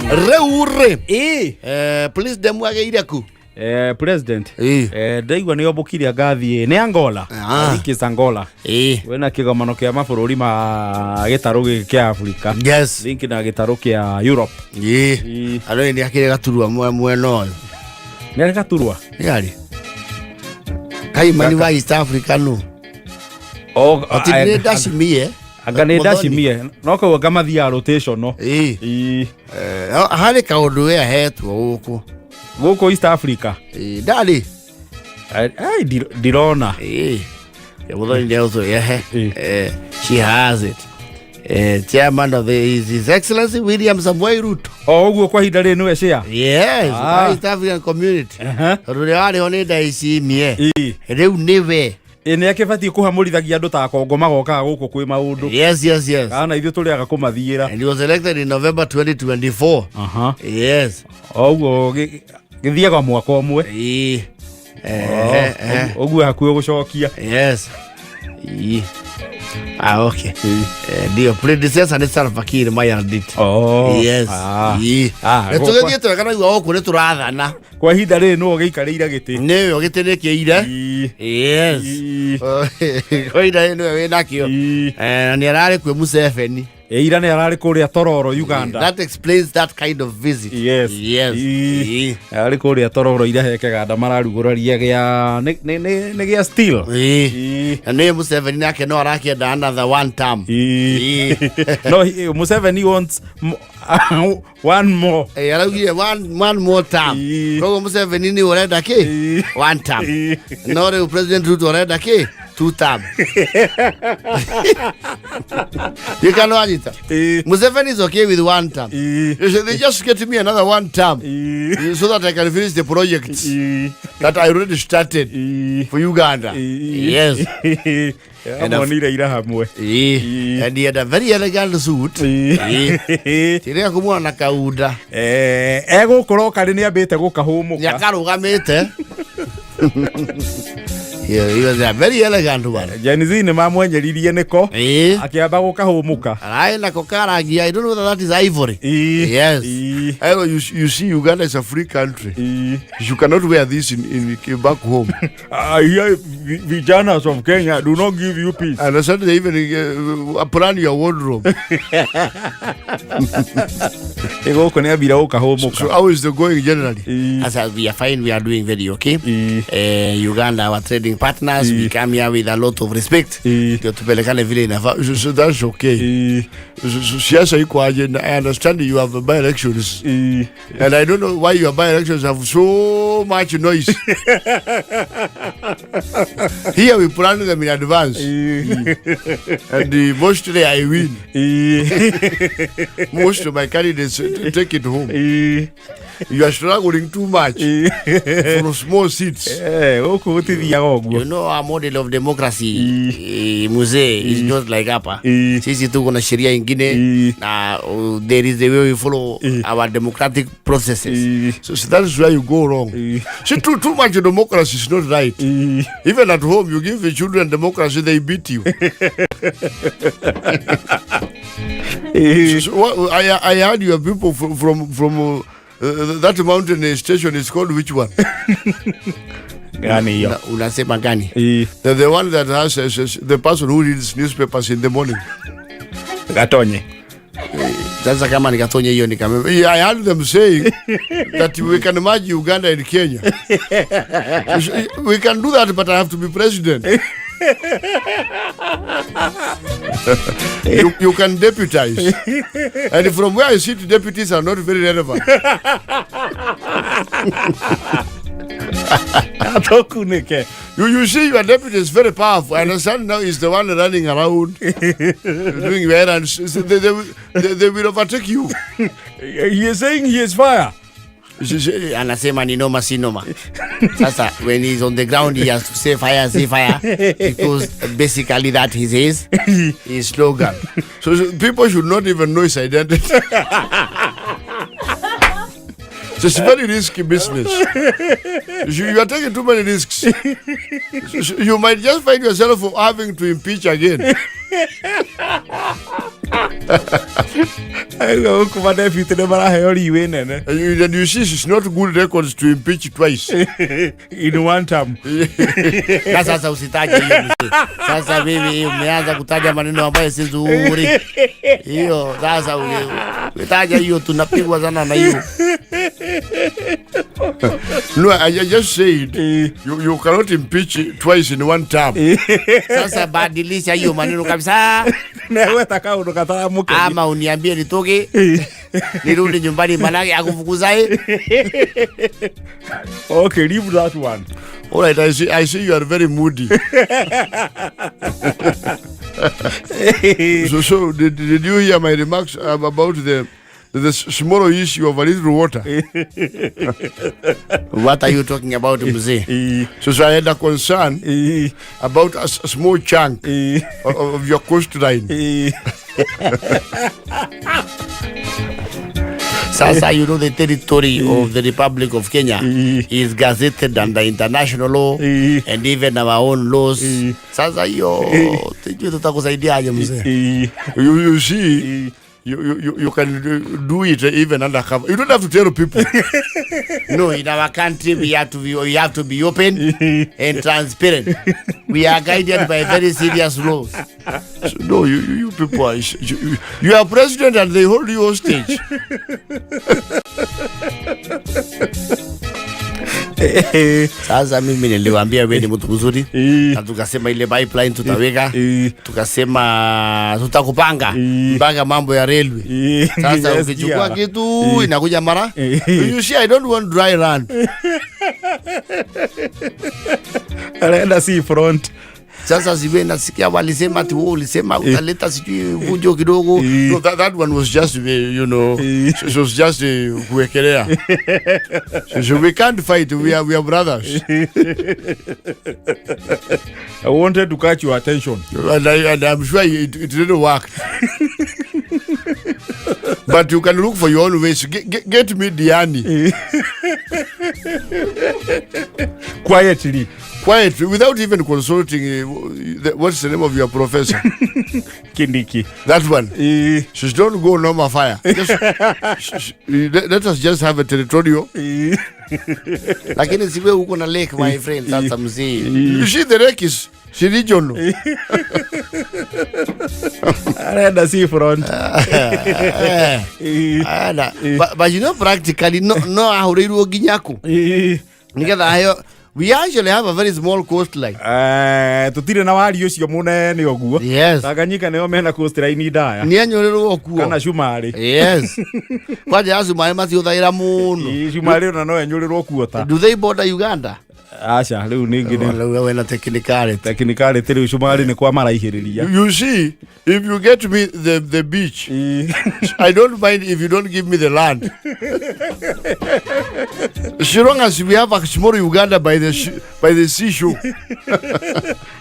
Rĩu rĩ, Ĩ. Please ndemwagĩire ku. President. Ĩ. Ndaigua nĩ ombũkire ngathiĩ nĩ Angola. Ah. I think it's Angola. Ĩ. Wĩna kĩgomano kĩa mabũrũri ma gĩtarũ gĩkĩ kĩa Afrika. Yes. Think na gĩtarũ kĩa Europe. Ĩ. Ĩ. Andũ nĩ akĩrĩ gaturwa mwena ũyũ. Nĩ arĩ gaturwa. Nĩ arĩ. Kaimani wa East Africa no. O Ati nĩ ndacimie. Anga nĩ ndacimie. No kau anga mathiaga rotation no. Ĩ. Ĩ. Harĩ kaũndũ we ahetwo gũkũ. Gũkũ East Africa. Ĩ, ndarĩ. Ai ndirona. Ĩ. Muthoni nĩ egũtũrehe. Ĩ. She has it. Chairman of the, His Excellency William Samoei Ruto. O ũguo kwa ihinda rĩrĩ nĩwe share. Yes, Ah. East African Community. Aha. Tondũ ũrĩa warĩ ho nĩ Ndayishimiye. Ĩ. Rĩu nĩwe. Ĩ nĩ akĩbatiĩ kũhamũrithagia andũ ta Kongo magokaga gũkũ kwĩ maũndũ. Yes. Kana ithuĩ tũrĩaga kũmathiĩra. And he was elected in November 2024. Aha. Yes. O ũguo gĩthiaga mwaka ũmwe. Ĩ. Eh. Ũguo hakuhĩ gũcokia. Yes. Ĩ. Ah, okay. Ndio predecessor nĩ Salva Kiir Mayardit. Oh. Yes. Ah. Ĩ. Ah, Nĩ tũgĩthiĩte wega naigua gũkũ nĩ tũrathana. Kwa ihinda rĩrĩ nĩwe ũgĩikarĩire gĩtĩ. Nĩwe ũgĩtĩnĩkĩire. Ĩ. Yes. Ĩ. Kwa ihinda rĩrĩ nĩwe wĩnakĩo. Ĩ. Na nĩ ararĩ kwĩ Museveni. Ĩ, ira nĩ ararĩ kũrĩa Tororo Uganda. That explains that kind of visit. Yes. Yes. Ĩ. Ĩ. Ararĩ kũrĩa Tororo ira he kĩganda mararugũraria gĩa nĩ gĩa steel. Ĩ. Ĩ. Na nĩ Museveni nake no arakĩenda another one term. Ĩ. Ĩ. No, Museveni wants one more. Eh, araugire one more term. Ĩ. Koguo Museveni nĩ ũrenda kĩ? Ĩ. One term. Ĩ. No rĩu President Ruto arenda kĩ? Two term. You can wanyita. Ĩ. Museveni is okay with one term. Ĩ. They say, they just get me another one term Ĩ. so that I can finish the projects Ĩ. that I already started Ĩ. for Uganda. Ĩ. Yes. Amonire ira hamwe. Ĩ. Ĩ. And he had a very elegant suit. Ĩ. Tiria kumuona na kaunda. Egũkũroka rĩ nĩ ambĩte gũkahũmũka. Nĩakarũgamĩte. He was a very elegant one. Gen Z nĩ mamwenyeririe nĩko Ĩ. akĩamba gũkahũmũka. Ararĩ nako karangi. I don't know whether that is ivory. Ĩ. Yes. Ĩ. I know you see Uganda is a free country. Ĩ. You cannot wear this in back home. I hear vijanas of Kenya do not give you peace. And suddenly they even plan your wardrobe. Ĩ gũkũ nĩ ambire gũkahũmũka. So how is the going generally? Ĩ. As we are fine, we are doing very okay. Ĩ. Uganda, our trading partners, we come here with a lot of respect. Ĩ. Ndio tupelekane vile inafaa. So that's okay. Ĩ. So siasa iko aje? Na I understand you have by-elections. Ĩ. And I don't know why your by-elections have so much noise. Here we plan them in advance. Ĩ. And mostly I win. Ĩ. Most of my candidates take it home. Ĩ. You are struggling too much Ĩ. for small seats. Gũkũ gũtithiaga ũguo. You know our model of democracy mzee is not like hapa. Ĩ. Sisi tuko na sheria ingine Ĩ. na there is the way we follow Ĩ. our democratic processes. Ĩ. So that's where you go wrong. Ĩ. See, too much democracy is not right. Ĩ. Even at home, you give the children democracy, they beat you. Ĩ. So what, I heard your people from that mountain station is called which one? Gani hiyo? Unasema gani? Ĩ. The one that has the person who reads newspapers in the morning. Gatonye. Sasa kama nikatonye hiyo nikameme. Yeah, I heard them saying that we can merge Uganda and Kenya. We can do that, but I have to be president. You can deputize. And from where I sit, deputies are not very relevant. Atokunĩke. You see, your deputy is very powerful. I understand now he's the one running around doing your errands. So they will overtake you. He is saying he is fire. Anasema ni noma si noma. Sasa when he's on the ground he has to say fire, say fire, because basically that is his slogan. So people should not even know his identity. So it's very risky business. You are taking too many risks. So you might just find yourself having to impeach again. Aigua gũkũ madebuty nĩ maraheo riwĩ nene. And you see, it's not good records to impeach twice. In one term. Na sasa usitaje hiyo mzee. Sasa mimi umeanza kutaja maneno ambayo si nzuri. Hiyo sasa ukitaja hiyo tunapigwa sana na hiyo. No, I just said you cannot impeach twice in one term. Sasa badilisha hiyo maneno kabisa, Negweta kaũndũ kataramũkenia. Ama uniambie nitoke nirudi nyumbani, manake akufukuzae. Okay, leave that one. All right, I see you are very moody. So did you hear my remarks about the small issue of a little water? What are you talking about, mzee? So I had a concern about a small chunk of your coastline. Sasa you know the territory of the Republic of Kenya is gazetted under international law and even our own laws. Sasa hiyo sijui tutakusaidiaje, mzee. You see, you can do it even undercover. You don't have to tell people. No, in our country we have to be open and transparent. We are guided by very serious laws. So, no, you people are, you are president and they hold you hostage. Sasa mimi niliwaambia wewe ni mtu mzuri na tukasema ile pipeline tutaweka, tukasema tutakupanga mpaka mambo ya railway. Sasa ukichukua kitu inakuja mara. You see, I don't want dry run. Arenda sea front. Sasa siwe nasikia walisema ati wewe ulisema utaleta sijui vujo kidogo. No, that one was just, it was just kuwekelea. So we can't fight. We are brothers. I wanted to catch your attention. And I'm sure it didn't work. But you can look for your own ways. Get me Diani. Quietly. Quietly, without even consulting, what's the name of your professor? Kindiki. That one. Just don't go normal fire. Just, let us just have a territorial. Lakini siwe uko na lake, my friend. Sasa mzee. You see, the lake is regional. Arenda sea front. Ana. But you know practically no ahũrĩirwo nginya kũ nĩgetha aheo. We actually have a very small coastline. Tũtirĩ na wari ũcio mũnene ũguo. Tanganyika nĩo mena coastline ndaya. Nĩ anyũrĩrwo kuo. Kana Cumarĩ. Yes, kwanja ya Cumarĩ matiũthagĩra mũno. Ĩ, Cumarĩ ona no enyũrĩrwo kuota. Do they border Uganda? Aca, rĩu ningĩ nĩ Rĩu wena technicality. Technicality rĩu Cumarĩ nĩ kwa maraihĩrĩria. You see, if you get me the beach, I don't mind if you don't give me the land. So long as we have a small Uganda by the seashore.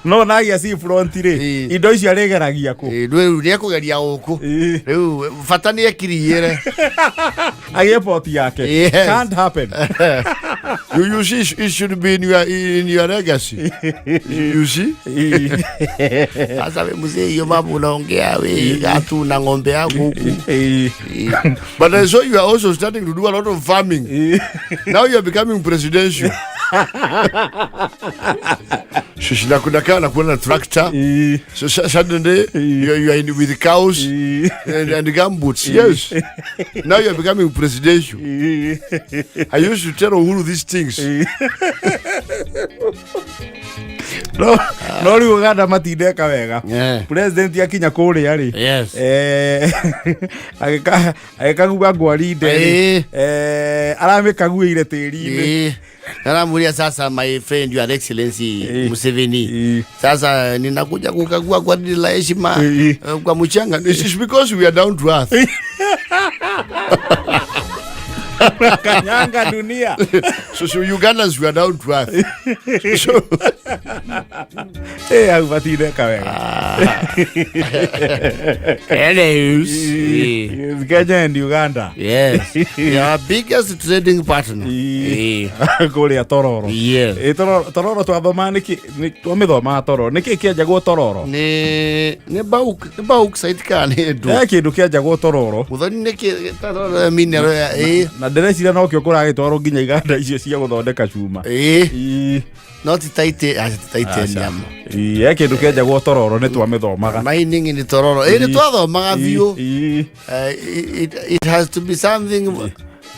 No nagia sea front rĩ, indo icio arĩgeragia kũ? Rĩu nĩ ekũgeria gũkũ. Rĩu bata nĩ ekiriĩre. Agĩe port yake. Yes. Can't happen. You see, it should be in your legacy. You see? Sasa we mzee, hiyo mambo unaongea we gatu na ng'ombe yako huku. But I saw you are also starting to do a lot of farming. Now you are becoming presidential. Sisi nakuwa na tractor. So suddenly you are in with cows and gumboots. Yes. Now you are becoming presidential. I used to tell Uhuru these things. No rĩu Uganda matindeka wega. President akinya kũrĩa rĩ, agĩkagua ngwarinde rĩ, aramĩkaguĩire tĩri-inĩ. Naramwambia sasa, my friend, your excellency Museveni, sasa ninakuja kukagua gwaride la heshima kwa mchanga. This is because we are down to earth. Kanyanga dunia. So Ugandans, we are down to earth. So, Eh, hau batineka wega. Anyways, Kenya and Uganda. Yes, your biggest trading partner. Kũrĩa Tororo. Yes. Ĩ, Tororo, Tororo twathomaga nĩkĩ twamĩthomaga Tororo nĩkĩ kĩenjagwo Tororo? Nĩ bauxite kana nĩ ndũ? He kĩndũ kĩenjagwo Tororo. Muthoni nĩ kĩ mineral ya ĩ. Na ndĩreciria nokĩo kũragĩtwarwo nginya iganda icio cia gũthondeka cuma. Ĩ. No ti taite, aca ti titanium. Ĩ, he kĩndũ kĩenjagwo Tororo nĩ twamĩthomaga. Mining in Tororo. Ĩ, nĩ twathomaga biũ. Ĩ. It has to be something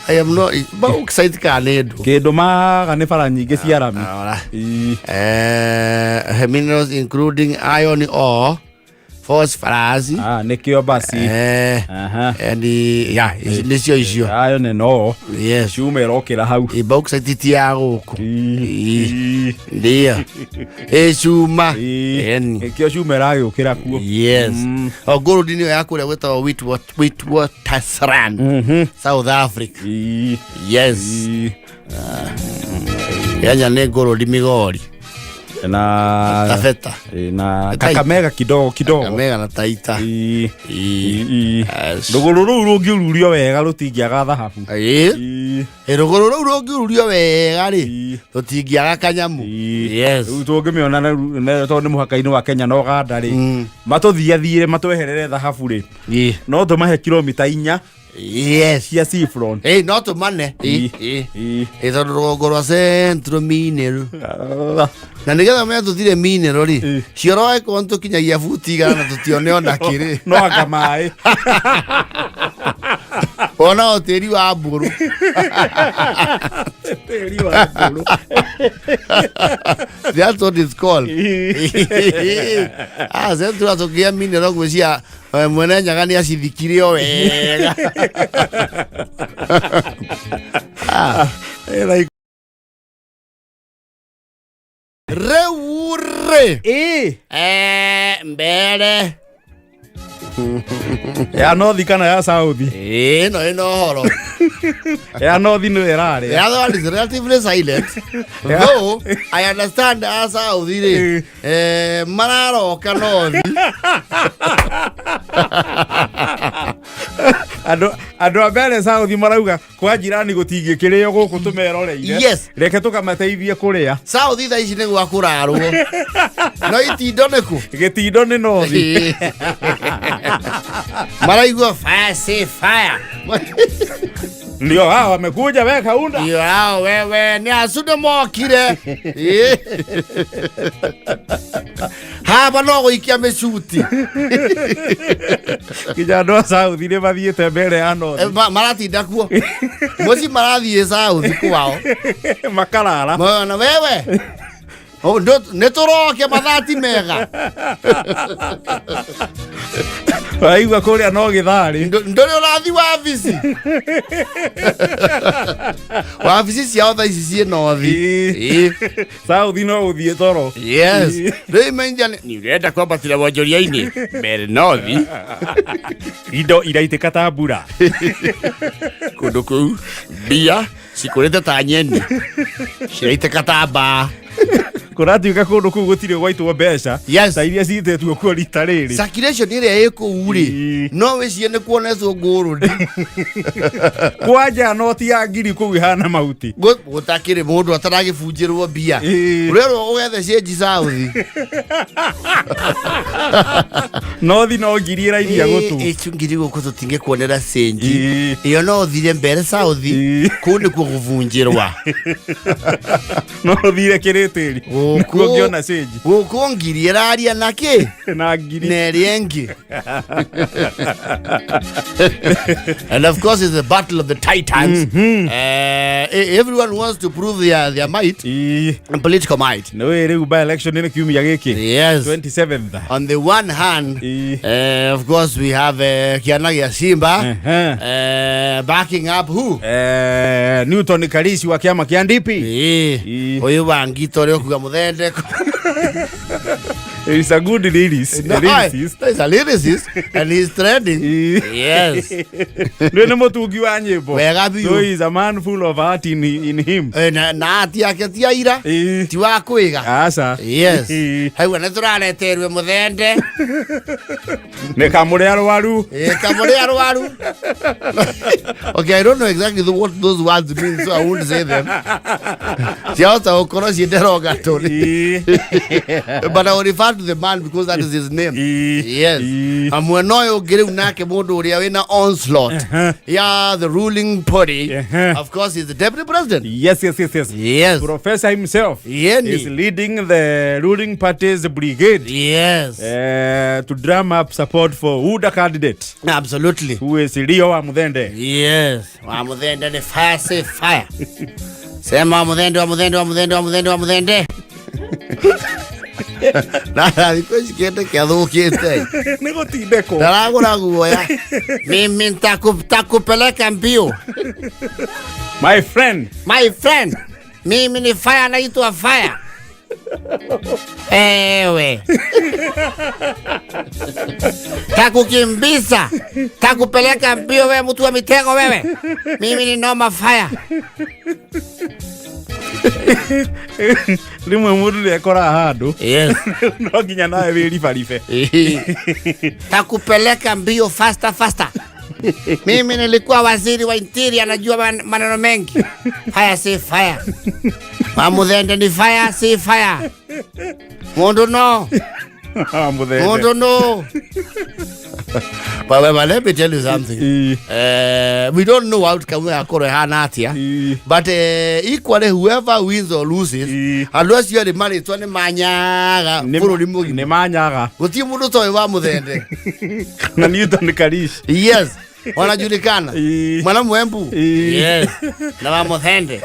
I am not bauxite kana nĩ ndũ? Kĩndũ maga nĩ bara nyingĩ cia rami. Ora. Ĩ. Minerals including iron ore, phosphorus. Ah, nĩkĩo basi. Aha. And yeah, nĩcio icio. Ayo nĩ no. Yes. Cuma ĩrokĩra hau. Ĩ, bauxite ti ya gũkũ. Ĩ. Ndio. Ĩ, cuma. Ĩ. Eni. Nĩkĩo cuma ĩragĩũkĩra kuo. Yes. O gold nĩyo ya kũrĩa gwĩtagwo Witwatersrand, South Africa. Ĩ. Yes. Ĩ. Kenya nĩ gold Migori. Na Taveta. Ĩ, na Taita. Kakamega kidogo kidogo. Kakamega na Taita. Ĩ. Ĩ. Ĩ. Yes. Rũgũrũ rũu rũngĩururio wega rũtingĩaga thahabu. Ĩ. Ĩ. Ĩ, rũgũrũ rũu rũngĩururio wega rĩ, Ĩ. rũtingĩaga kanyamũ. Ĩ. Yes. Rĩu tũngĩmĩona tondũ nĩ mũhaka-inĩ wa Kenya na Uganda rĩ, matũthiathiĩre matweherere thahabu rĩ, Ĩ. no tũmahe kilomita 4 Yes. cia seafront. Ĩ, no tũmane. Ĩ. Ĩ. Ĩ. Ĩ, tondũ rũgongo rwa Central Mineral na nĩgetha menye tũtirĩ mineral rĩ, Ĩ. cioro angĩkorwo nĩtũkinyagia buti 100 na tũtione ona kĩrĩ. No anga maĩ. Ona o tĩri wa mbũrũ. Tĩri wa mbũrũ. That's what it's called. Ah, Central tũkĩgĩa mineral gwĩcia mwene Nyaga nĩ acithikire o wega. Ĩ, like- Rĩu rĩ, Ĩ. Mbere Ya north kana ya south? Ĩno ĩno ũhoro. Ya north nĩyo ĩrarĩa. The other one is relatively silent. Though I understand a South rĩ, mararoka north. Andũ a mbere south marauga kwa jirani gũtingĩkĩrĩo gũkũ tũmeroreire. Yes. Reke tũkamateithie kũrĩa. South thaa ici nĩ gwa kũrarwo. No itindo nĩ kũ? Gĩtindo nĩ north. Maraigua fire say fire. Ndio hao wamekuja, we Kaunda. Ndio hao wewe nĩ acu nĩ mokire. Haba no gũikia mĩcuti. Nginya andũ a south nĩ mathiĩte mbere ya north. Maratinda kuo. Mũciĩ marathiĩ South kwao. Makarara. Mwana wewe. Oh, nĩ tũroke mathati mega. Waigua kũrĩa no gĩtharĩ. Ndũrĩ ũrathi wabici. Wabici ciao thaa ici ciĩ north. Ĩ. South no gũthiĩ toro. Yes. Ĩ. Rĩu imenja nĩ ũrenda kwambatĩra wonjoria-inĩ mbere north. Indo iraitĩka ta mbura. Kũndũ kũu mbia cikũrĩte ta nyeni ciraitĩka ta mbaa. Kũratuĩka kũndũ kũu gũtirĩ gwaitwo mbeca. Yes. Ta iria citĩtwo kuo rita rĩrĩ. Circulation ĩrĩa ĩ kũu rĩ, Ĩ. no wĩcirie nĩ kuonetwo ngũrũni. Kwanja noti ya ngiri kũu ihana mahuti. Gũtakĩrĩ mũndũ ataragĩbunjĩrwo mbia. Ĩ. Ũrerwo ũgethe cenji South. North no ngiri ĩrairia gũtũ. Ĩ, ngiri gũkũ tũtingĩkuonera cenji. Ĩ. Ĩyo no ũthire mbere South. Ĩ. Kũu nĩkuo gũbunjĩrwa. No ũthire kĩrĩtĩri. Nĩkuo ũngĩona cenji. Gũkũ ngiri ĩraria na kĩ? Na ngiri. Na ĩrĩa ĩngĩ. And of course it's the battle of the titans. Everyone wants to prove their might. Ĩ. And political might. Nĩ wĩ rĩu by election nĩ kiumia gĩkĩ. Yes. 27th. On the one hand, Ĩ. of course we have Kiana gĩa Simba Ehe. backing up who? Newton Karisi wa kĩama kĩa DP. Ĩ. Ĩ. Ũyũ wa Ngito ũrĩa ũkuga mũthendeko. He's a good lyricist. No, Lyricist. he's a lyricist and he's trending. Yes. Nĩ nĩ mũtungi wa nyĩmbo. Wega biũ. So he's a man full of art in him. Na ati yake ti aira ti wa kwĩga. Aca. Yes. Hau nĩ tũrareterwe mũthende. Nĩ kamũrĩ arwaru. Kamũrĩ arwaru. Okay, I don't know exactly what those words mean, so I won't say them. Ciahota gũkorwo ciĩ derogatory. But I will refer to the man because that is his name. Yes. Na mwena ũyũ ũngĩ rĩu nake mũndũ ũrĩa wĩna onslaught ya the ruling party, of course, is the deputy president. Yes. Yes. Professor himself Yeni. is leading the ruling party's brigade to drum up support for UDA candidate Absolutely. who is Leo wa Muthende. Yes. Wa Muthende ni fire, say fire. Sema wa Muthende, wa Muthende, wa Muthende, wa Muthende, wa Muthende. Na thikũ ici kĩndũ kĩathũkĩte. Nĩ gũtindĩkwo. Ndaragũra guoya. Mimi nitakupeleka mbio. My friend. My friend. Mimi ni fire, naitwa fire. Ewe. Takukimbiza, takupeleka mbio wewe, mtu wa mitego wewe. Mimi ni noma fire. Rĩmwe mũndũ nĩ ekoraga handũ. Yes. No nginya nawe wĩribaribe. Takupeleka mbio faster faster. Mimi nilikuwa waziri wa interior, najua maneno mengi. Fire si fire. Wa Muthende ni fire si fire. Mundu no. Wa Muthende. Mundu no. But let me tell you something. We don't know outcome yakorwo ĩhana atĩa. But equally whoever wins or loses, andũ acio erĩ marĩtwa nĩ manyaga bũrũri mũgima. Nĩ manyaga. Gũtirĩ mũndũ ũtoĩ wa Muthende. Na Newton Karish. Yes. Wanajulikana. Mwana mwembu. Yes. Na wa Muthende.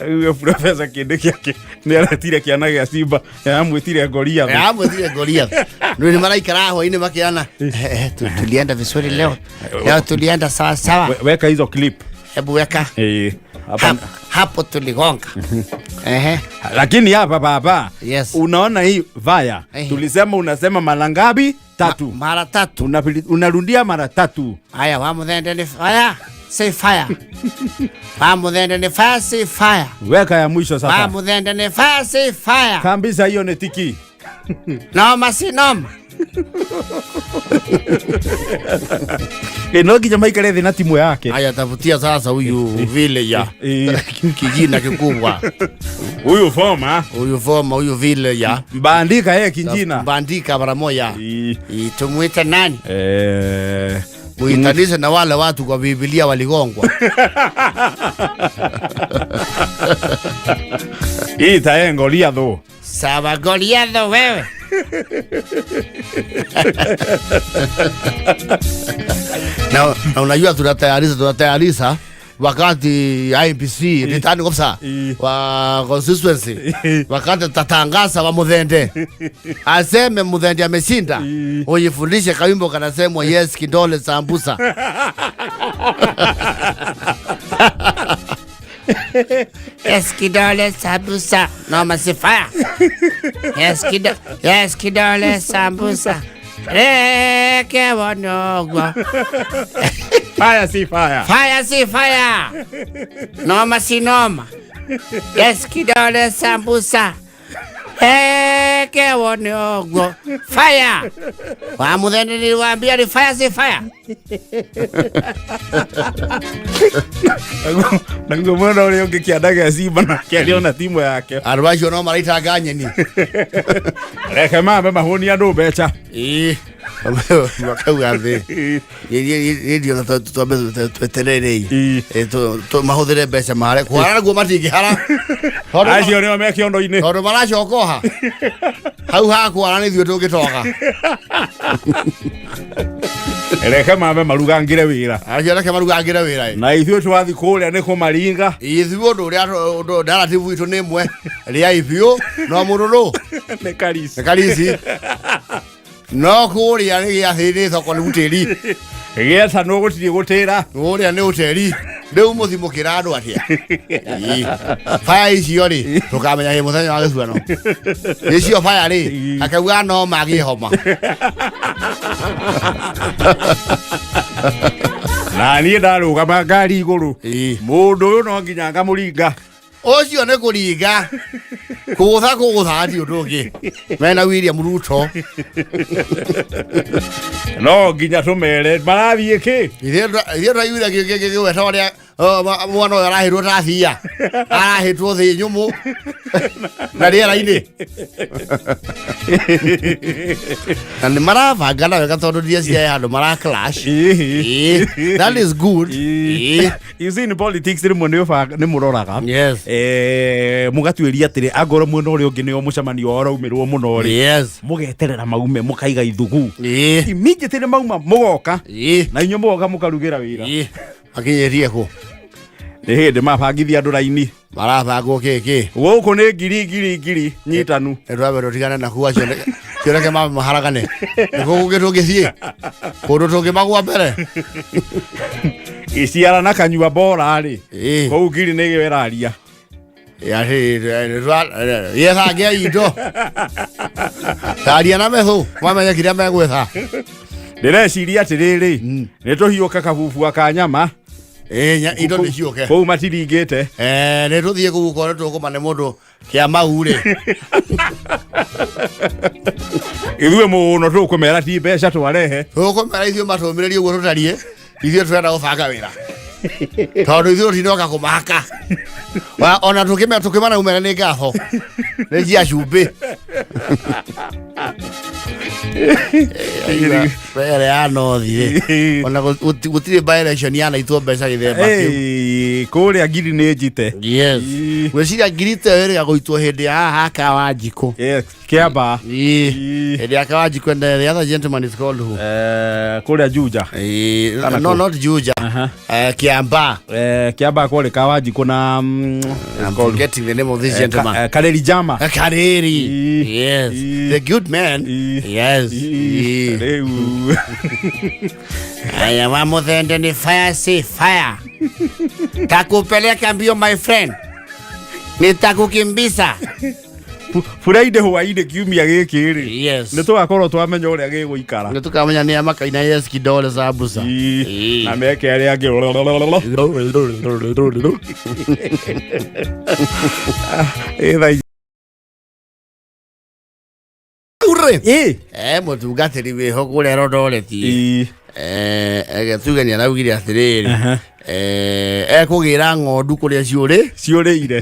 Rĩu professor kĩndũ gĩake nĩ aretire kĩana gĩa Simba amwĩtire Goliath. Amwĩtire Goliath. Nĩ maraikara hwainĩ makĩana. Tulienda vizuri leo. Leo tulienda sawa sawa. Weka hizo clip. Hebu weka. Hapa. Hapo tuligonga. Ehe. Lakini hapa baba. Yes. Unaona hii vaya. Tulisema unasema mara ngapi? Tatu. Mara tatu. Unarudia mara tatu. Haya, wa Muthende ni fire. Say fire. Wa Muthende ni fire, say fire. Weka ya mwisho sasa. Wa Muthende ni fire, say fire. Kabisa hiyo ni tiki. Noma si noma. No nginya maikare thĩ na timu yake. Haya, tafutia sasa huyu vile ya kijina kikubwa. Huyu forma. Huyu forma, huyu vile ya. Mbandika yeye kijina. Mbandika mara moja. Tumuite nani? Muitanishe na wale watu kwa Biblia waligongwa. Ita yeye Goliath. Sawa Goliath wewe. Na unajua tunatayarisha wakati IEBC returning officer wa constituency wakati tatangaza wa Muthende aseme Muthende ameshinda, ujifundishe kawimbo kanasemwa yes kidole sambusa. Yes kidole sambusa no masifaya. Yes kidole, yes kidole sambusa. Reke wanogwa. Fire si fire. Fire si fire. Noma si noma. Yes kidole sambusa. Reke wanogwa. Fire. Wa Muthende niliwaambia ni fire si fire. Naguo mwena ũrĩa ũngĩ kĩanda gĩa Simba nake arĩ timu yake. Andũ acio no maraitanga nyeni. Reke mambe mahũni andũ mbeca. Makauga thĩ. Ndio na twambe tweterere. Mahũthĩre mbeca mahare. Kũhara naguo matingĩhara. Acio nĩo me kĩondo-inĩ. Tondũ maracoka oha. Hau ha kũhara nĩ ithuĩ tũngĩtoga. Reke mambe marugangĩre wĩra. Acio reke marugangĩre wĩra. Na ithuĩ twathi kũrĩa nĩ kũmaringa. Ithuĩ ũndũ ũrĩa narrative itũ nĩ ĩmwe. Rĩai biũ no mũrũrũ. Nĩ Karisi. Nĩ Karisi. No kũrĩa nĩ gĩathĩ nĩ thoko nĩ ũtĩri. Gĩetanwo gũtirĩ gũtĩra. Kũrĩa nĩ ũtĩri. Rĩu mũthimũkĩra andũ atĩa? Ĩĩ. Baya icio rĩ, tũkamenya hĩ mũthenya wa gĩthurano. Icio baya rĩ, akauga no magĩe homa. Na niĩ ndarũgama ngari igũrũ. Ĩĩ. Mũndũ ũyũ no nginya ngamũringa. Ũcio nĩ kũringa. Kũgũtha kũgũtha ti ũndũ ũngĩ. Mena William Ruto. No nginya tũmere marathiĩ kĩ. Ithuĩ tũraiguire gĩgweta ũrĩa mwana ũyũ arahĩrwo tathia. Arahĩtwo thĩ nyũmũ na rĩera-inĩ. Na nĩ marabangana wega tondũ ndieciria he handũ mara clash. Ĩĩ. That is good. Ĩĩ. You see, in politics rĩmwe nĩ nĩ mũroraga. Yes. Mũgatuĩria atĩrĩ, angorwo mwena ũrĩa ũngĩ nĩo mũcemanio wao ũraumĩrwo mũno rĩ, Yes. mũgeterera maume mũkaiga ithugu. Ĩĩ. Immediately mauma mũgoka Ĩĩ. na inyuĩ mũgoka mũkarugĩra wĩra. Ĩĩ. Makinyĩtie kũ? Nĩ hĩndĩ mabangithia andũ raini. Marabangwo kĩ kĩ? Gũkũ nĩ ngiri ngiri ngiri nyitanu. Nĩ twambe tũtigane na kuo acio cioneke mambe maharagane. Nĩ kũ kũngĩ tũngĩthiĩ? Kũndũ tũngĩmagwa mbere? Iciara na kanyua bora rĩ. Ĩĩ. Kũu ngiri nĩ ĩraria. Yethangia indo. Taria na methũ mamenye kĩrĩa megwetha. Ndĩreciria atĩrĩrĩ, nĩ tũhiũka kabubua ka nyama. Ĩĩ, indo nĩ ciũke. Kũu matiringĩte. Nĩ tũthiĩ kũu ũkore tũkũmane mũndũ kĩa mau rĩ. Ithuĩ mũno tũkũmera ti mbeca twarehe. Tũkũmera ithuĩ matũmĩrĩrie ũguo tũtariĩ, ithuĩ tũrenda gũbanga wĩra. Tondũ ithuĩ tũtinoka kũmaka. Ona tũkĩmera umere nĩ ngatho. Nĩ cia cumbĩ. Mbere ya nothi rĩ. Ona gũtirĩ by election yanaitwo mbeca gĩthemba kĩu. Ĩĩ, kũrĩa ngiri nĩ njite. Yes. Ĩĩ. Gwĩciria ngiri ta ĩyo ĩrĩga gũitwo hĩndĩ ya haha ka Wanjikũ. Yes, Kĩamba. Ĩĩ. Ĩĩ. Hĩndĩ ya Kawanjikũ and the other gentleman is called who? Kũrĩa Juja. Ĩĩ, Kana no kũ? not Juja. Aha. Kiamba. Kĩamba kũrĩ ka Wanjikũ na I'm forgetting the name of this gentleman. Kareri Jama. Kareri. Ĩĩ. Yes. Ĩĩ. The good man. Ĩĩ. Yes. Ĩĩ, Ĩĩ. rĩu Aya wa muthende ni fire si fire. Takupeleka mbio my friend. Nitakukimbiza. Friday hwainĩ kiumia gĩkĩ rĩ, Yes. nĩ tũgakorwo twamenya ũrĩa gĩgũikara. Nĩ tũkamenya nĩ amakaina yes kidole za busa. Ĩĩ. Ĩĩ. Na meke arĩa angĩ. Ĩ, thaa Ure. Ĩ. Mũtungatĩri wĩho kũrĩa Eldoret. Ĩ. Tuge nĩ araugire atĩrĩrĩ, Aha. Ekũgĩra ng'ondu kũrĩa ciũrĩ ciũrĩire.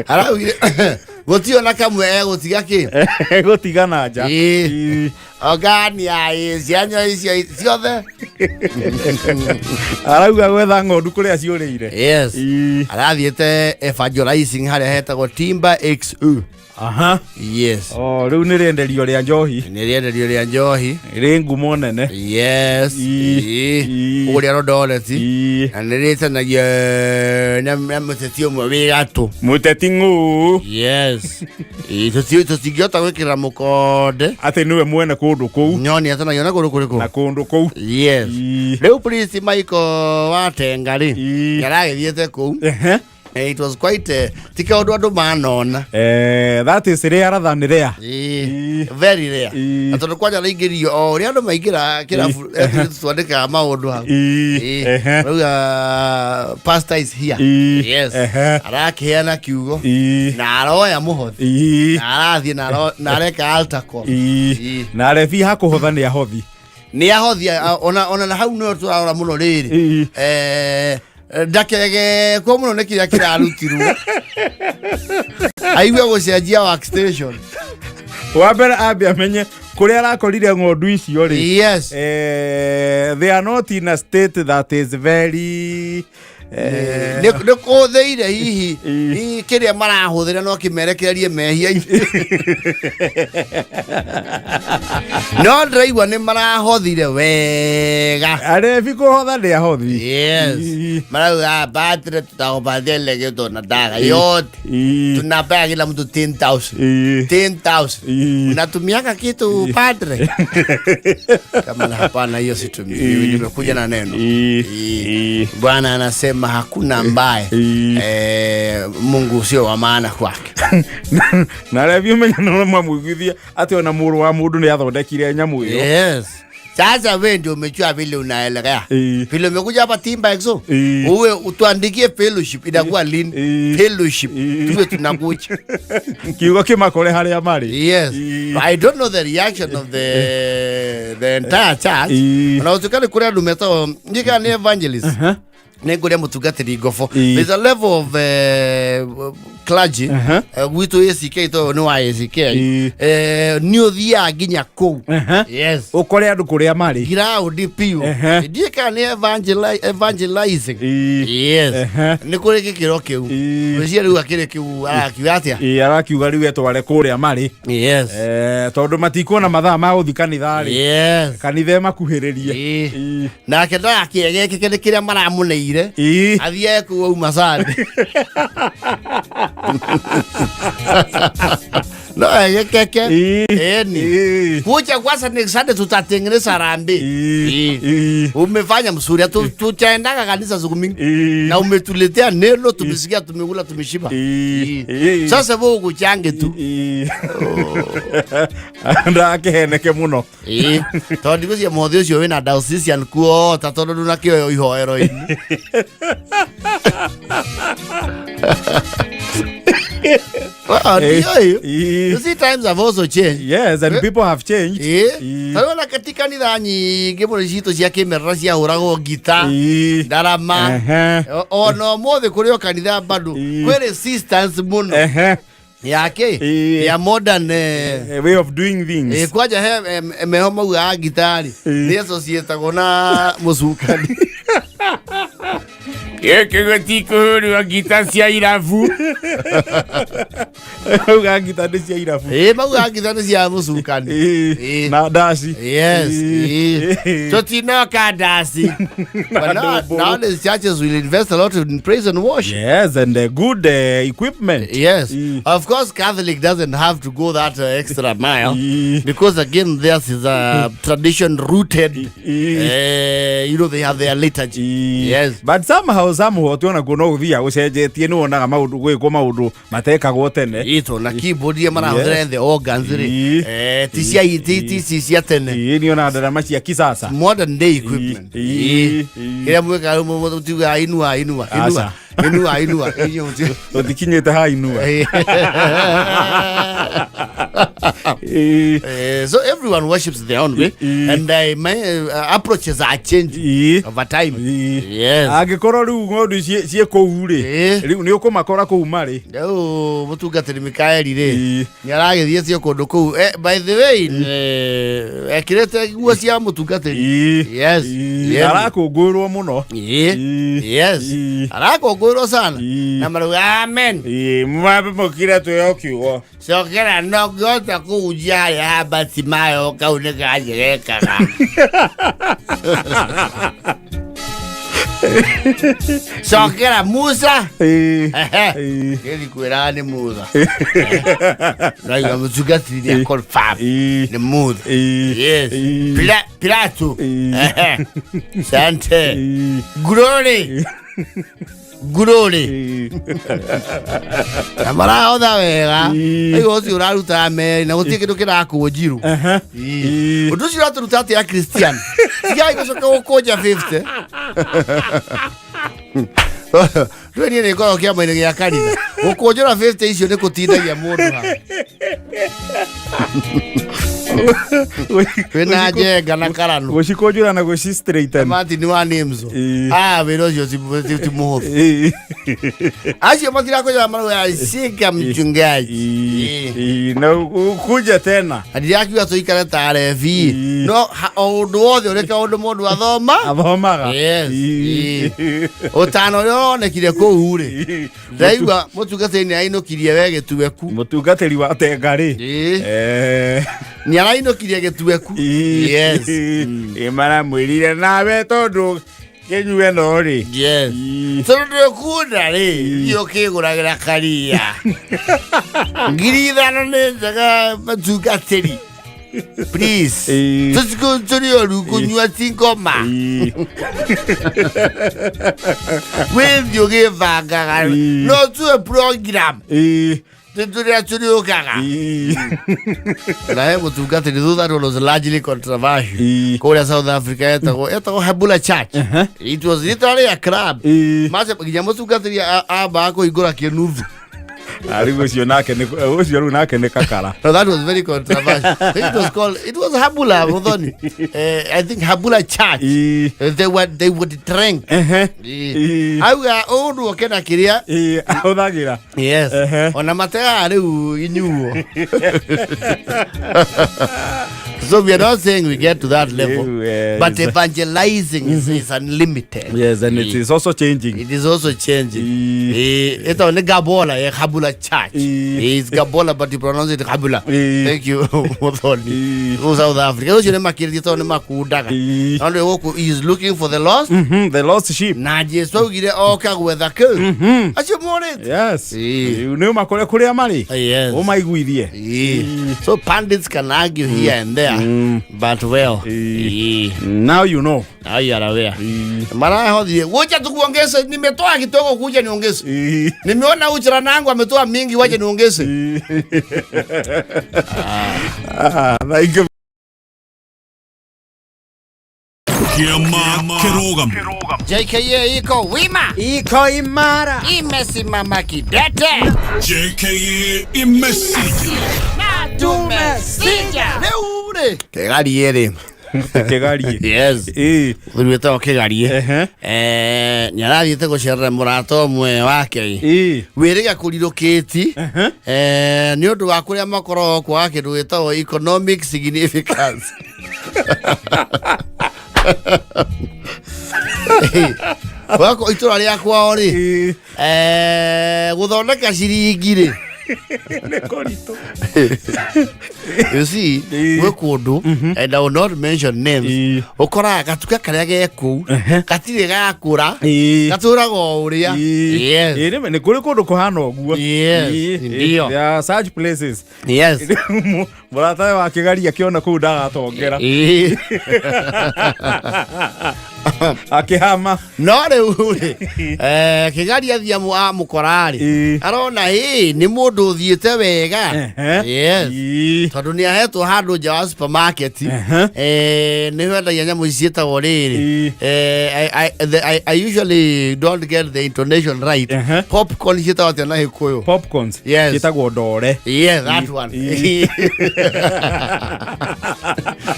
Araugire gũtirĩ ona kamwe egũtiga kĩ gũtigana nja. Ĩĩ. Ĩĩ. Ogania ĩ cianyo icio ciothe. Arauga gwetha ng'ondu kũrĩa ciũrĩire. Yes. Ĩĩ. Arathiĩte evangelizing harĩa hetagwo Timba XU. Aha. Yes. Oh, rĩu nĩ rĩenderio rĩa njohi. Nĩ rĩenderio rĩa njohi. Rĩ ngumo nene. Yes. Ĩĩ. Ĩĩ. Ĩĩ. Kũrĩa Eldoret. Ĩĩ. Na nĩ rĩtanagio na mũteti ũmwe wĩ gatũ. Mũteti ng'ũũ. Yes. Ĩĩ, tũtingĩhota gwĩkĩra mũkonde. Atĩ nĩwe mwene kũndũ kũu. Nyoni atanagio na kũndũ kũrĩkũ? Na kũndũ kũu. Yes. Ĩĩ. Rĩu Prince Michael Watenga rĩ, Ĩĩ. nĩaragĩthiĩte kũu. Ehe. It was quite ti kaũndũ andũ manona. That is rare than rare. Ĩĩ. Ĩĩ. Very rare. Ĩĩ. Na tondũ kwanja raingĩrio o ũrĩa andũ maingĩra kĩrabu twandĩkaga maũndũ hau. Ĩĩ. Ĩĩ. Ehe. Rauga pastor is here. Ĩĩ. Yes. Ehe. Arakĩheana kiugo Ĩĩ. na aroya mũhothi Ĩĩ. na arathiĩ na areka altar call. Ĩĩ. Ĩĩ. Na rebi hakũhotha nĩ ahothi. Nĩ ahothi ona na hau nĩho tũrarora mũno rĩrĩ. Ĩĩ. Ndakegekwo mũno nĩ kĩrĩa kĩrarutirwo aigue gũcenjia workstation. Wa mbere ambe amenye kũrĩa arakorire ng'ondu icio rĩ. Yes. They are not in a state that is very Nĩ kũhũthĩire hihi hihi kĩrĩa marahũthĩra no kĩmerekererie mehia-inĩ. No ndĩraigua nĩ marahothire wega. Arebi kũhotha nĩ ahothi. Yes. Marauga batire tutakupatia ile kitu unataka yote. Tunapea kila mtu 10,000. 10,000. Unatumiaka kitu, padre? Kama na hapana, hiyo situmii. Mimi nimekuja na neno. Bwana anasema hakuna ambaye Mungu sio wa maana kwake. Na arebi ũmenya no mamũiguithia atĩ ona mũrũ wa mũndũ nĩ athondekire nyamũ ĩyo. Yes. Sasa wewe ndio umejua vile unaelekea. Vile umekuja hapa Timba Exo. Uwe utuandikie fellowship inakuwa lini? Fellowship. Tuwe tunakuja. Kiugo kĩmakore harĩa marĩ. Yes. I don't know the reaction of the entire church. Na utukane kuria andu metagwo njika ni evangelist. Nĩ ngũrĩa mũtungatĩri ngobo. There's a level of clergy gwitũ ACK, to nĩ wa ACK. Nĩ ũthiaga nginya kũu. Yes. Ũkore andũ kũrĩa marĩ. Ground piũ. Ndiĩ kana nĩ evangelizing. Yes. Nĩ kũrĩ gĩkĩro kĩu. Gwĩciria rĩu akĩrĩ kĩu arakiuga atĩa? Ĩĩ, arakiuga rĩu etware kũrĩa marĩ. Tondũ matikuona mathaa ma gũthiĩ kanitha rĩ. Kanitha ĩmakuhĩrĩrie. Nake ndagakĩegekeke nĩ kĩrĩa maramũneire. Athiae kũu auma Sunday. No egekeke. Eni. Kuja kwanza ni Sunday tutatengeneza harambee. Umefanya mzuri. Tutaendaga kanisa siku mingi. Na umetuletea neno, tumesikia, tumekula, tumeshiba. Sasa wewe ukuchange tu. Ndakĩheneke mũno. Ĩĩ. Tondũ ndigwĩciria mũhothi ũcio wĩna diocesan kuo ta tondũ ndunakĩoyo ihoero-inĩ. Well, ndiũĩ. You see, times have also changed. Yes, and people have changed. Tarona katika kanitha nyingĩ mũno citũ cia kĩmerera ciahũragwo ngita, ndarama. Ona ũmũthĩ kũrĩ o kanitha bado kwĩ resistance mũno yake ya modern way of doing things. Kwanja he meho maugaga ngitari nĩ associatagwo na mũcukani. Gĩkĩ gĩtikũhũrwo ngita cia irabu. Auga ngita nĩ cia irabu. Ĩ, maugaga ngita nĩ cia mũcukani. Na ndaci. Yes. Tutinoka ndasi. But ndũmbũrũ. nowadays churches will invest a lot in praise and worship. Yes, and good equipment. Yes. Of course, Catholic doesn't have to go that extra mile because again, theirs is a tradition rooted. They have their liturgy. Yes. But somehow somehow tuona kuo no gũthiaga gũcenjetie, nĩ wonaga maũndũ gwĩkwo maũndũ matekagwo tene. Ito na keyboard ya marahũthĩra, the organs rĩ. Ti cia ti ti cia tene. Ĩĩ, nĩ ona ndarama cia kisasa. Modern day equipment. Kĩrĩa mwĩkaga rĩu mũtiugaga inua inua inua Aca. inua inua. Inyuĩ Tũtikinyĩte ha inua. So everyone worships their own way, and my approaches are changing over time. Yes. Angĩkorwo rĩu ng'ondu ciĩ kũu rĩ, rĩu nĩ ũkũmakora kũu marĩ. Rĩu mũtungatĩri Mikaeli rĩ, nĩ aragĩthiĩ cio kũndũ kũu. By the way, ekĩrĩte nguo cia mũtungatĩri. Yes. Yes. Arakũngũĩrwo mũno. Yes. Arakũngũĩrwo sana. Na marauga amen. Ĩĩ, mwambe mũkire twĩo kiugo. Cokera no ngĩhota kũhunjia harĩa ha Batimayo kau nĩ kanjegekaga. Cokera Musa. Ngĩthi kwĩraga nĩ Musa. Raiga mũtungatĩri nĩ confirm nĩ Musa. Yes. Pilato. Sante. Glory. Glory. Na marahotha wega. Rĩu ũcio ũraruta meri na gũtirĩ kĩndũ kĩrakũnjirwo. Ũndũ ũcio ũratũruta atĩ a Christian tigai gũcoka gũkũnja 50. Rĩu niĩ nĩ ngoragwo kĩama-inĩ gĩa kanitha, gũkũnjũra 50 icio nĩ kũtindagia mũndũ haha. Wĩna njenga na karanu. Gũcikũnjũra na gũci straighten. Martin wa names. Ĩĩ. Ah, wĩra ũcio ti mũhũthũ. Acio matirakũnjũra marauga shika mchungaji. Ĩĩ. Ĩĩ, na ũkũnje tena. Na ndirakiuga tũikare ta rebi. Ĩĩ. No o ũndũ wothe ũrĩ kaũndũ mũndũ athoma. Athomaga. Yes. Ĩĩ. Ũtano ũrĩa ũronekire kũu rĩ. Ĩĩ. Ndaigua mũtungatĩri nĩ ainũkirie we gĩtueku. Mũtungatĩri wa tenga rĩ. Ĩĩ. Eh, Nĩ arainũkirie gĩtueku. ĩĩ. Yes. Ĩ maramwĩrire nawe tondũ kĩnyue no rĩ. Yes. Ĩĩ. Tondũ ndũkunda rĩ, thiĩ ũkĩgũragĩra karia. 5,000 nĩ njega mũtungatĩri. Please. Ĩĩ. Tũtikũ tũrĩ oru kũnyua ti ngoma. Ĩĩ. Wĩthiĩ ũgĩbangaga. Ĩĩ. No tuwe program. Ĩĩ. Tũrĩa tũrĩũkaga. Ĩĩ. Na he mũtungatĩri thutha was largely controversial. Ĩĩ. Kũrĩa South Africa etagwo Habula Church. It was literally a club. Ĩĩ. Mace nginya mũtungatĩri ambaga kũhingũra kĩnuthu. Ah, rĩu ũcio nake nĩ ũcio rĩu nake nĩ kakara. No, that was very controversial. It was called, it was Habula, Muthoni. I think Habula Church. Ĩĩ. They would drink. Ehe. Ĩĩ. Ĩĩ. Auga ũndũ oke na kĩrĩa. Ĩĩ, ahũthagĩra. Yes. Ehe. Ona mateaga rĩu inyuo. So we are not saying we get to that level, Yes. but evangelizing is unlimited. Yes, and it is also changing. It is also changing. Ĩĩ. Ĩtagwo nĩ Gabola, Habula Church. Ĩĩ. It's Gabola, but you pronounce it Habula. Ĩĩ. Thank you, Muthoni. Ĩĩ. Kũu South Africa. Ũcio nĩ makĩrĩtie tondũ nĩ makundaga. Ĩĩ. Tondũ gũkũ he is looking for the lost. The lost sheep. Na Jesu augire oka gwetha kũ. Acio morĩte. Yes. Ĩĩ. Nĩ ũmakore kũrĩa marĩ. Yes. Ũmaiguithie. Ĩĩ. So pundits can argue here and there, but well. Ĩĩ. Ĩĩ. Now you know. Now you are aware. Ĩĩ. Marahothie. Wacha tukuongeze, nimetoa kidogo kuja niongeze. Ĩĩ. Nimeona huyu nangu ametoa mingi, wacha niongeze. Ah, thank you. Kĩama kĩrũgamu. JKA iko wima, Iko imara. imesimama kidete. JKA imesija. Tumesija. Rĩu rĩ kĩgarie rĩ. Kĩgarie. Yes. Ĩĩ. Mũthuri wĩtagwo Kĩgarie. Ehe. Nĩ arathiĩte gũcerera mũrata ũmwe wake. Ĩĩ. Wĩrĩga kũrirũkĩti nĩ ũndũ wa kũrĩa makoragwo kwaga kĩndũ gĩtagwo economic significance. Gwako itũra rĩa kwao rĩ, Ĩĩ. gũthondeka ciringi rĩ, Nĩ kũritũ. you see, Ĩĩ. gwĩ kũndũ, and I will not mention names, Ĩĩ. ũkoraga gatuka karĩa ge kũu gatirĩ gakũra, Ĩĩ. gatũraga o ũrĩa. Yes. Ĩĩ, nĩ kũrĩ kũndũ kũhana ũguo. Yes, Ĩĩ, ndio. there are such places. Yes. Mũrata wa Kĩgari akĩona kũu ndagatongera. Ĩĩ. Akĩhama. No rĩu rĩ, Kĩgari athiĩ amũkora rĩ, Ĩĩ. arona ĩ nĩ mũndũ ũthiĩte wega. Ehe. Yes. Ĩĩ. Tondũ nĩ ahetwo handũ nja wa supermarket. Ehe. Nĩ wendagia nyamũ ici ciĩtagwo rĩrĩ. Ĩĩ. I usually don't get the intonation right. Ehe. Popcorn ciĩtagwo atĩa na Gĩkũyũ? Popcorns. Yes. Ciĩtagwo ndore. Yeah, that one. Ĩĩ.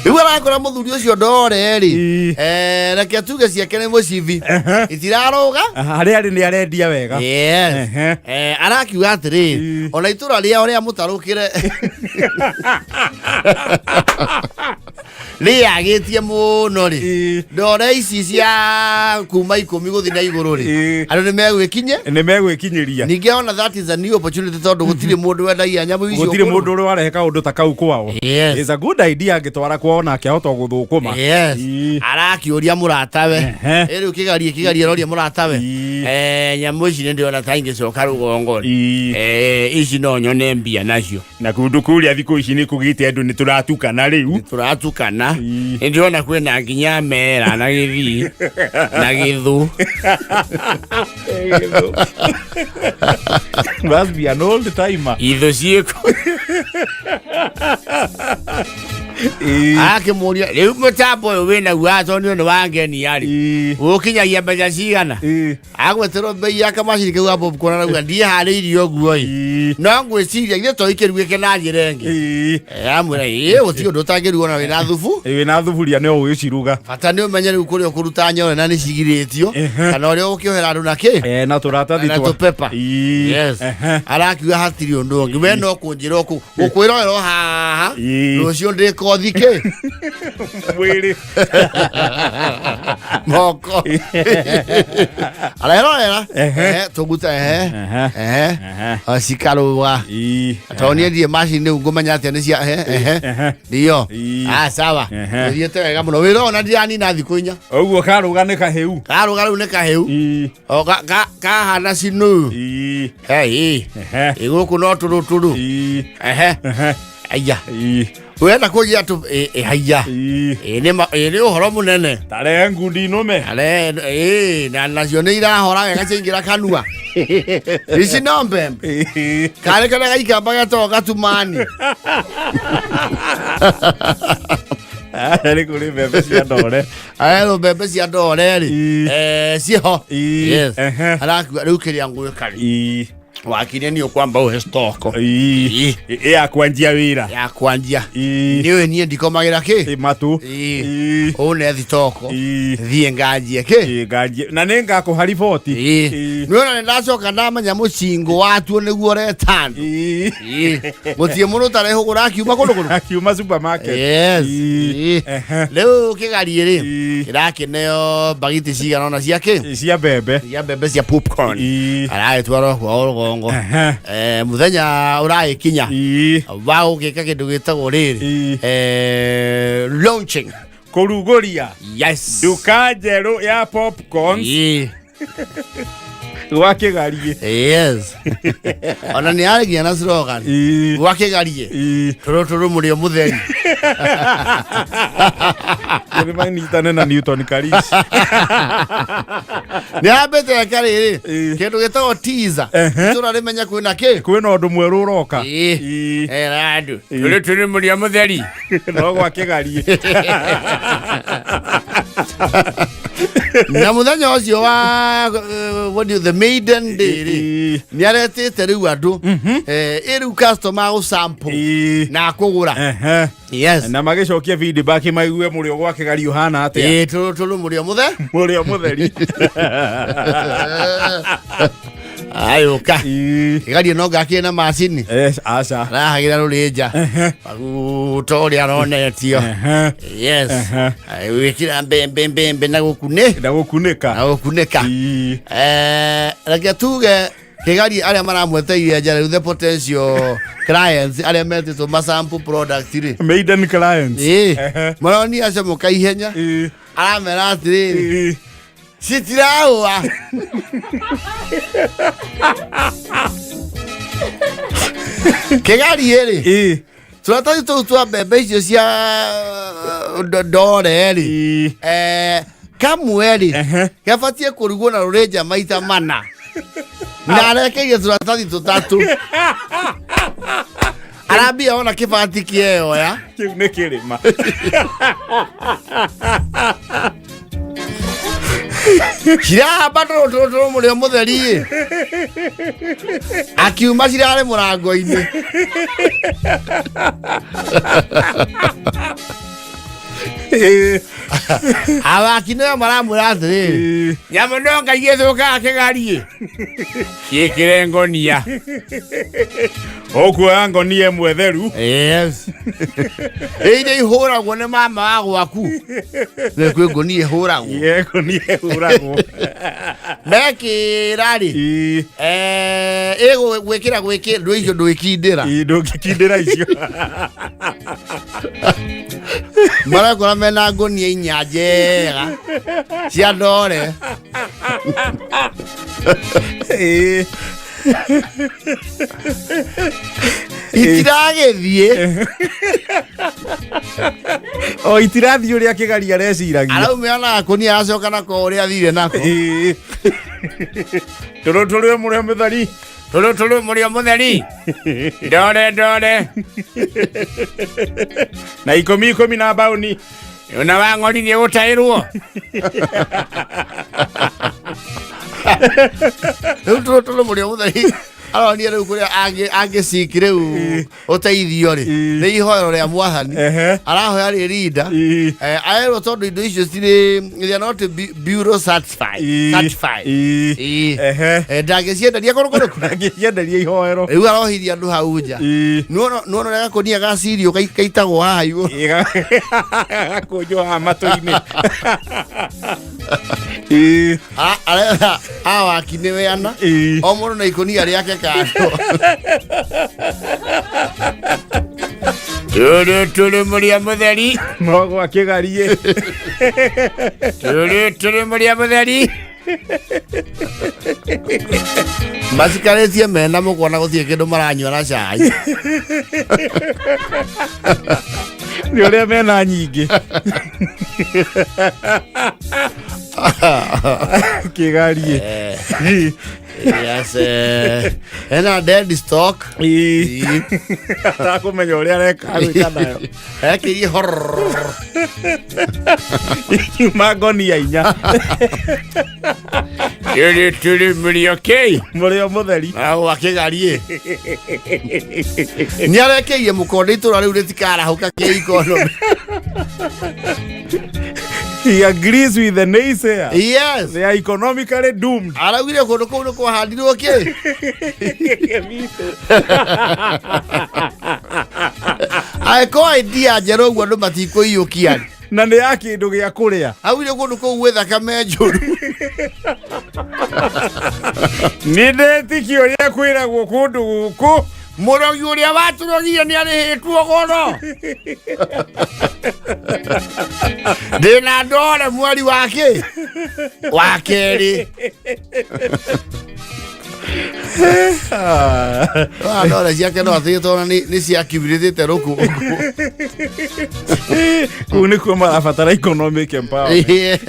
Rĩu arakora mũthuri ũcio ndore rĩ, Ĩĩ. Reke tuge ciake nĩ mũcibi itirarũga. Harĩa arĩ nĩ arendia wega. Yes. Ehe. Arakiuga atĩrĩrĩ, Ĩĩ. ona itũra rĩao rĩa mũtarũkĩre rĩagĩtie mũno rĩ, Ĩĩ. ndore ici cia kuma 10 gũthiĩ na igũrũ rĩ, Ĩĩ. andũ nĩ megwĩkinye. Nĩ megwĩkinyĩria. Ningĩ ona that is a new opportunity tondũ gũtirĩ mũndũ wendagia nyamũ icio Gũtirĩ kũndũ. mũndũ ũrĩ warehe kaũndũ ta kau kwao. Yes. It's a good idea angĩtwara kwao nake ahota gũthũkũma. Yes. Ĩĩ. Arakĩũria mũratawe. Ehe. Ĩ rĩu kĩgarie aroria mũratawe. Ĩĩ. Nyamũ ici nĩ ndĩrona ta ingĩcoka rũgongo rĩ. Ĩĩ. Ici no nyone mbia nacio. Na kũndũ kũrĩa thikũ ici nĩ kũgĩte andũ nĩ tũratukana rĩu. Tũratukana. Ĩĩ. Nĩ ndĩrona kwĩna nginya mera na gĩthii na gĩthũ. Must be an old timer. Itho ciĩko. Akĩmũria rĩu mũtambo ũyũ wĩnaguo atonio nĩ wa ngenia rĩ, ũkinyagia mbeca cigana? Agweterwo mbei ya kamacini kau ga popcorn, arauga ndiĩharĩirie ũguo ĩ, no ngwĩciria ithuĩ to ikĩrugĩke na njĩra ĩngĩ. Amwĩra ĩ gũtirĩ ũndũ ũtangĩrugwo na wĩna thubu. Wĩna thuburia nĩ ũgĩciruga. Bata nĩ ũmenye rĩu kũrĩa ũkũruta nyore na nĩ cigirĩtio, kana ũrĩa ũgũkĩohera andũ na kĩ. Eh, na tũratathi na tũpepa. Yes. Arakiuga hatirĩ ũndũ ũngĩ, we no kũnjĩra gũkwĩrorera o haha. Rũciũ ndĩ kothi kĩ. Mwĩrĩ. Moko arerorera. Tũguta ehe. Ehe. Cikarũga. Tondũ niĩ ndirĩ macini rĩu ngũmenya atĩa nĩ cia ehe ehe. Ndio. Ah, sawa. Ũthiĩte wega mũno wĩra ũyũ na ndiranina thikũ 4. Ũguo karũga nĩ kahĩu. Karũga rĩu nĩ kahĩu. O kahana cinu. Hey, ĩ gũkũ no tũrũ tũrũ. Ehe. Aya. Wenda kũnjĩra tũ ĩ haiya. Ĩ nĩ ĩ nĩ ũhoro mũnene. Tarehe ngundi nũme. Are ĩ na nacio nĩ irahora wega ciaingĩra kanua. Ici no mbembe. Karĩ karĩa gaikamba getagwo gatumani. Nĩ kũrĩ mbembe cia ndore. Arerwo mbembe cia ndore rĩ. Ciho. Yes. Arakiuga rĩu kĩrĩa ngwĩka rĩ. Wakire nĩ ũkwamba ũhe stoko. Ĩ ya kwanjia wĩra. Ya kwanjia. Nĩ ũĩ niĩ ndikomagĩra kĩ? Matũ. Ũne thitoko. Thiĩ nganjie kĩ? Nganjie. Na nĩ ngakũha riboti. Nĩ ona nĩ ndacoka ndamenya mũcingo watuo nĩguo ũreta andũ. Gũtirĩ mũndũ ũtarehũgũra akiuma kũndũ kũndũ. Akiuma supermarket. Yes. Rĩu kĩgariĩ rĩ, kĩrakĩneo mbagiti cigana ũna cia kĩ? Cia mbembe. Cia mbembe cia popcorn. Aragĩtwarwo kwao rũgongo. Mũthenya ũragĩkinya wa gũgĩka kĩndũ gĩtagwo rĩrĩ launching. Kũrugũria. Yes. Nduka njerũ ya popcorns. Gwa kĩgariĩ. Yes. Ona nĩ aragia na slogan. Gwa kĩgariĩ. Tũrũ tũrũ mũrĩo mũtheri. Nĩ manyitane na Newton Karish. Nĩ ambĩte eka rĩrĩ kĩndũ gĩtagwo teaser. Itũra rĩmenye kwĩna kĩ? Kwĩna ũndũ mwerũ ũroka. Era andũ. Tũrũ tũrũ mũrĩo mũtheri. No gwa kĩgariĩ. Na muthenya ũcio wa what do you, the maiden day rĩ, nĩ aretĩte rĩu andũ ĩ rĩu customer gũ sample na kũgũra. Yes. Na magĩcokia feedback maigue mũrĩo gwa kĩgari ũhana atĩa. Ĩ tũrũ tũrũ mũrĩo mũthe. Mũrĩo mũtheri. Ayũka. Kĩgario no ngakĩrĩ na macini. Aca. Arahagĩra rũrĩnja. Maguta ũrĩa aronetio. Yes. Wĩkĩra mbembe mbembe na gũkunĩ. Na gũkunĩka. Na gũkunĩka. Reke tuge kĩgari arĩa maramweteire nja rĩu the potential clients arĩa metĩtwo ma sample product rĩ. Maiden clients. Maroni acomoka ihenya. Aramera atĩrĩrĩ. Citirahũa. Kĩgari rĩ. Tũratathi tũu twa mbembe icio cia ndore rĩ. Kamwe rĩ gabatiĩ kũrugwo na rũrĩnja maita mana. Na arekeirie tũratathi tũtatũ. Arambia ona kĩbati kĩeyoya. Kĩu nĩ kĩrĩma. Cirahamba tũrũ tũrũ tũrũ mũrĩo mũtheri ĩ. Akiuma cirarĩ mũrango-inĩ. Athaki nĩo maramwĩra atĩrĩrĩ, nyamũ no ngai ĩthũkaga kĩgariĩ ciĩkĩre ngonia. Ũkuoya ngonia ĩmwe theru. Yes. Iria ihũragwo nĩ mama wa gwaku. Nĩ kwĩ ngonia ĩhũragwo. Ye ngonia ĩhũragwo. Mekĩra rĩ. Ĩgwĩkĩra gwĩkĩra ndũ icio ndwĩkindĩra. Ndũngĩkindĩra icio. Marakora mena ngonia inya njega cia ndore. Itiragĩthiĩ. O itirathiĩ ũrĩa kĩgari areciragia. Araumĩra na gakonia aracoka nako ũrĩa athire nako. Tũrũ tũrĩ mũrĩa mũtheri. Tũrũ tũrũ mũrĩo mũtheri. Ndore ndore. Na ikũmi ikũmi na mbaũni. Ona wa ng'ori nĩ gũtaĩrwo. Rĩu tũrũ tũrũ mũrĩo mũtheri aronia rĩu kũrĩa angĩciki rĩu ũteithio rĩ nĩ ihoero rĩa mwathani. Arahoya rĩ rinda. Aerwo tondũ indo icio cirĩ, they are not bureau certified. Certified. Ndangĩcienderia kũrũ kũrĩkũ? Ndangĩcienderia ihoero. Rĩu arohiria andũ hau nja. Nĩwona ũrĩa gakũnia ga cirio kaitagwo haha igũrũ? Gakũnjwo haha matũ-inĩ. Aretha awaki nĩ weana. O mũndũ na ikũnia rĩake kando. Tũrũ tũrũ mũrĩo mũtheri. Nogo akĩgarie. Tũrũ tũrũ mũrĩo mũtheri. Macikarĩtie mena mũkuona gũtirĩ kĩndũ maranyua na cai. Nĩ ũrĩa mena nyingĩ. Kĩgarie. Yes, ena dead stock. Atakũmenya ũrĩa areka gwĩka nayo. Ekĩrie horror. Kiuma ngonia inya. Tũrũ tũrũ mũrĩo kĩ. Mũrĩo mũtheri. Au akĩgarie. Nĩ arekeirie mũkonde itũra rĩu rĩtikarahũka kĩ economy. He agrees with the naysayer. Yes. They are economically doomed. Araugire kũndũ kũu nĩ kwahandirwo kĩ? Angĩkorwo idea njerũ ũguo andũ matikũiyũkia. Na nĩ ya kĩndũ gĩa kũrĩa. Augire kũndũ kũu gwĩ thakame njũru. Nĩ ndetĩkia ũrĩa kwĩragwo kũndũ gũkũ. Mũrogi ũrĩa watũrogire nĩ arĩhĩtwo goro. Ndĩna ndore mweri wa kĩ? Wa kerĩ. Ah, ndore ciake no athiĩte ona nĩ ciakiumĩrĩte rũkũngũ. Kũu nĩkuo marabatara economic empowerment. Yes.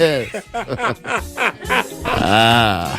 Ah.